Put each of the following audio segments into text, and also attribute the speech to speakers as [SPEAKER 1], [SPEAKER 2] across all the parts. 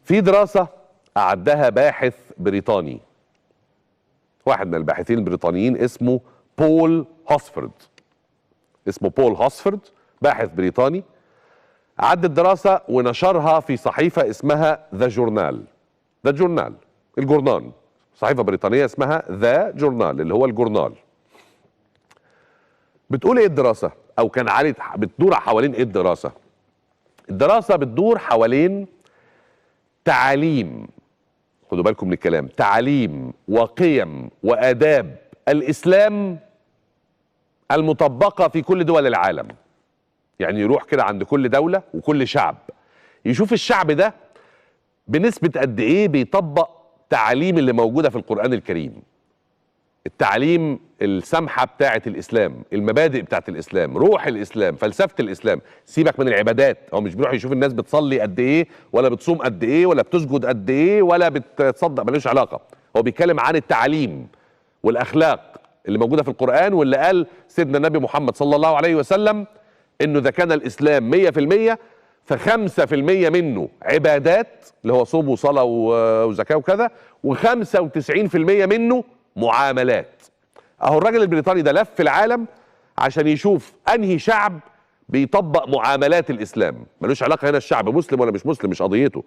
[SPEAKER 1] في دراسة أعدها باحث بريطاني، واحد من الباحثين البريطانيين اسمه بول هوسفورد، اسمه بول هوسفورد، باحث بريطاني، عد الدراسة ونشرها في صحيفة اسمها The Journal. The Journal، الجورنال، صحيفة بريطانية اسمها The Journal اللي هو الجورنال. بتقول ايه الدراسة؟ او كان علي بتدور حوالين ايه الدراسة؟ الدراسة بتدور حوالين تعاليم، خدوا بالكم من الكلام، تعاليم وقيم وآداب الإسلام المطبقة في كل دول العالم. يعني يروح كده عند كل دولة وكل شعب، يشوف الشعب ده بنسبة قد ايه بيطبق تعاليم اللي موجودة في القرآن الكريم، التعاليم السمحة بتاعة الإسلام، المبادئ بتاعة الإسلام، روح الإسلام، فلسفة الإسلام. سيبك من العبادات، هو مش بيروح يشوف الناس بتصلي قد إيه ولا بتصوم قد إيه ولا بتسجد قد إيه ولا بتصدق، ملوش علاقة. هو بيتكلم عن التعاليم والأخلاق اللي موجودة في القرآن، واللي قال سيدنا النبي محمد صلى الله عليه وسلم إنه إذا كان الإسلام 100% ف5% منه عبادات اللي هو صوم وصلاة وزكاة وكذا، و95% منه معاملات. اهو الراجل البريطاني ده لف في العالم عشان يشوف انهي شعب بيطبق معاملات الاسلام. ملوش علاقة هنا الشعب مسلم ولا مش مسلم، مش قضيته،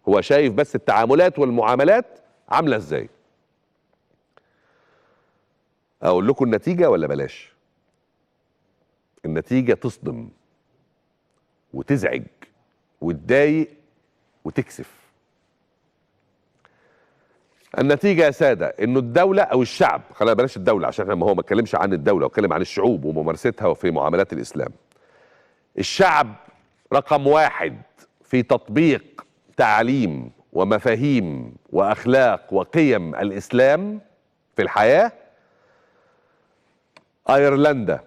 [SPEAKER 1] هو شايف بس التعاملات والمعاملات عامله ازاي. اقول لكم النتيجة ولا بلاش؟ النتيجة تصدم وتزعج وتضايق وتكسف. النتيجة يا سادة انه الدولة او الشعب، خلينا بلاش الدولة عشان ما هو ما اتكلمش عن الدولة، واتكلم عن الشعوب وممارستها وفي معاملات الإسلام. الشعب رقم واحد في تطبيق تعاليم ومفاهيم وأخلاق وقيم الإسلام في الحياة أيرلندا.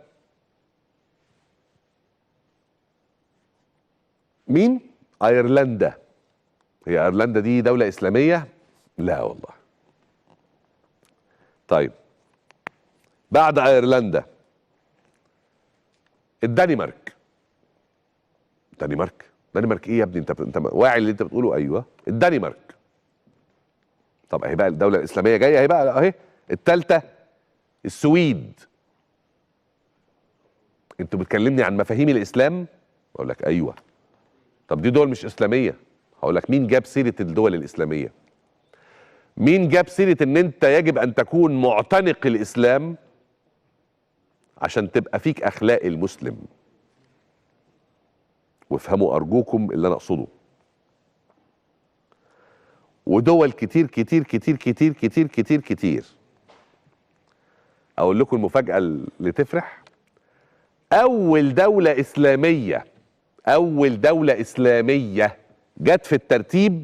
[SPEAKER 1] مين؟ أيرلندا. هي أيرلندا دي دولة إسلامية؟ لا والله. طيب بعد ايرلندا الدنمارك. الدنمارك؟ الدنمارك ايه يا ابني؟ انت واعي اللي انت بتقوله؟ ايوه الدنمارك. طب اهي بقى الدولة الاسلامية جاية اهي بقى، اهي الثالثة السويد. انتوا بتكلمني عن مفاهيم الاسلام؟ اقول لك ايوه. طب دي دول مش اسلامية. هقول لك مين جاب سيره الدول الاسلامية؟ مين جاب سيرة ان انت يجب ان تكون معتنق الاسلام عشان تبقى فيك اخلاق المسلم؟ وافهموا ارجوكم اللي انا اقصده. ودول كتير كتير كتير كتير كتير كتير كتير. اقول لكم المفاجأة اللي تفرح، اول دولة اسلامية، اول دولة اسلامية جت في الترتيب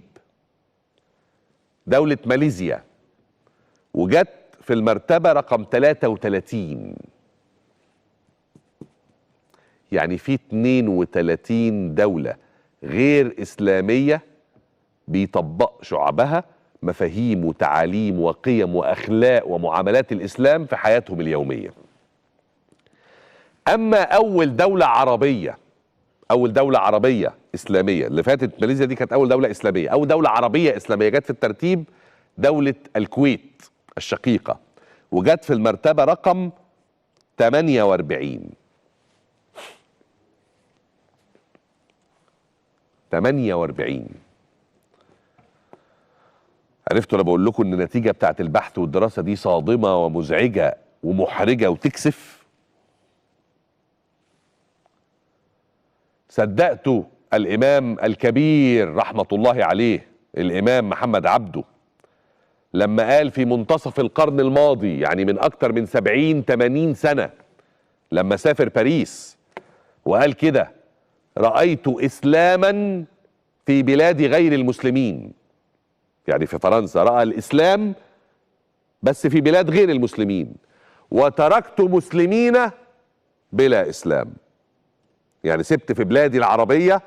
[SPEAKER 1] دولة ماليزيا، وجت في المرتبة رقم 33. يعني في 32 دولة غير إسلامية بيطبق شعبها مفاهيم وتعاليم وقيم وأخلاق ومعاملات الإسلام في حياتهم اليومية. أما أول دولة عربية، أول دولة عربية إسلامية اللي فاتت ماليزيا دي كانت أول دولة إسلامية، أول دولة عربية إسلامية جت في الترتيب دولة الكويت الشقيقة، وجت في المرتبة رقم 48. 48. عرفتوا أنا بقول لكم إن النتيجة بتاعت البحث والدراسة دي صادمة ومزعجة ومحرجة وتكسف؟ صدقتوا الإمام الكبير رحمة الله عليه الإمام محمد عبده لما قال في منتصف القرن الماضي، يعني من أكتر من 70-80 سنة، لما سافر باريس وقال كده: رأيت إسلاما في بلاد غير المسلمين. يعني في فرنسا رأى الإسلام بس في بلاد غير المسلمين، وتركت مسلمين بلا إسلام. يعني سبت في بلادي العربية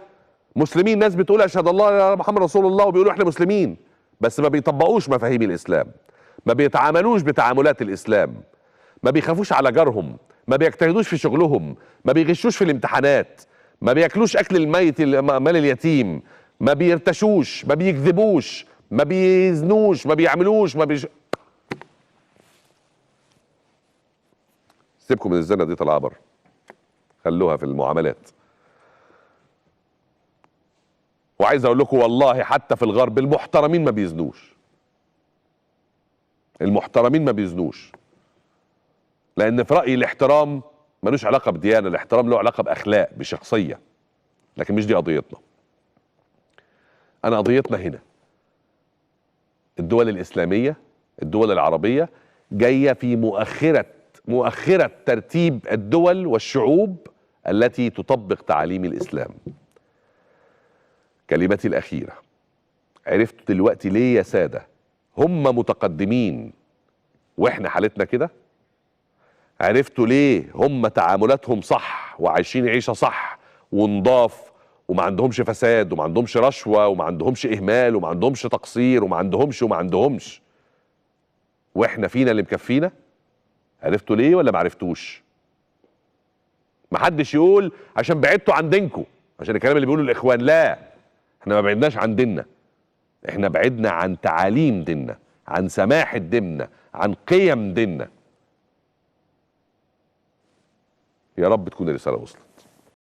[SPEAKER 1] مسلمين، ناس بتقول أشهد الله يا محمد رسول الله وبيقولوا إحنا مسلمين، بس ما بيطبقوش مفاهيم الإسلام، ما بيتعاملوش بتعاملات الإسلام، ما بيخافوش على جارهم، ما بيجتهدوش في شغلهم، ما بيغشوش في الامتحانات، ما بياكلوش أكل الميت مال اليتيم، ما بيرتشوش، ما بيكذبوش، ما بيزنوش، ما بيعملوش، ما بيش. سيبكم من الزنا دي طالعه بره، خلوها في المعاملات. وعايز اقول لكم والله حتى في الغرب المحترمين ما بيزنوش، المحترمين ما بيزنوش، لان في رايي الاحترام ملوش علاقة بديانه، الاحترام له علاقة باخلاق، بشخصية. لكن مش دي قضيتنا. انا قضيتنا هنا الدول الاسلامية، الدول العربية جاية في مؤخره ترتيب الدول والشعوب التي تطبق تعاليم الاسلام. كلمتي الاخيرة، عرفتوا دلوقتي ليه يا ساده هم متقدمين واحنا حالتنا كده؟ عرفتوا ليه هم تعاملاتهم صح وعايشين عيشه صح ونضاف وما عندهمش فساد وما عندهمش رشوة وما عندهمش اهمال وما عندهمش تقصير وما عندهمش وما عندهمش، واحنا فينا اللي مكفينا؟ عرفتوا ليه ولا ما عرفتوش؟ محدش يقول عشان بعدتوا عن دينكم، عشان الكلام اللي بيقوله الاخوان. لا، احنا ما بعدناش عن ديننا، احنا بعدنا عن تعاليم ديننا، عن سماحة ديننا، عن قيم ديننا. يا رب تكون الرسالة وصلت.